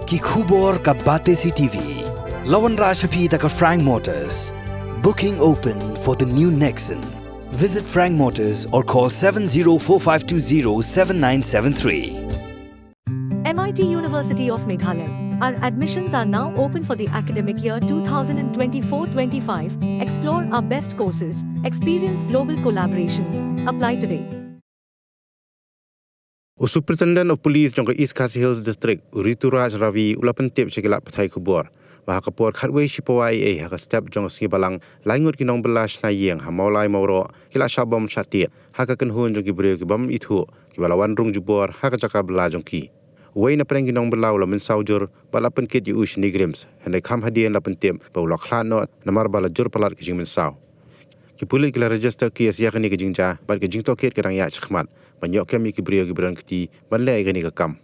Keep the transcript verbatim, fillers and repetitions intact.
Ki khubor ka Batesi T V. La wanrah sha phi da ka Frank Motors. Booking open for the new Nexon. Visit Frank Motors or call seven zero four five two zero seven nine seven three. M I T University of Meghalaya. Our admissions are now open for the academic year twenty twenty-four twenty-five. Explore our best courses, experience global collaborations. Apply today. U Superintendent of Police jong ka East Khasi Hills District, u Rituraj Ravi, u la pyntip sha ki lad pathai khubor ba ha ka por khatwei shi pawa eiei ha ka step jong ka sngi Balang, lai ngut ki nongbylla shna ïing ha Mawlai Mawroh ki la shah bom shah tied ha ka kynhun jong ki briew ki bym ithuh kiba la wan rung jubor ha ka jaka bylla jong ki. Uwei na pdeng ki nongbylla u la mynsaw jur bad la pynkit ïa u sha NEIGRIHMS, hynrei kham hadien la pyntip ba u la khlad noh namar ba la jur palat ka jingmynsaw. Ki pulit ki la register case ïa kane ka jingjia bad ka jingtohkit ka dang ïaid shakhmat ban ïoh kem ïa ki briew kiba don kti ban leh ïa kane ka kam.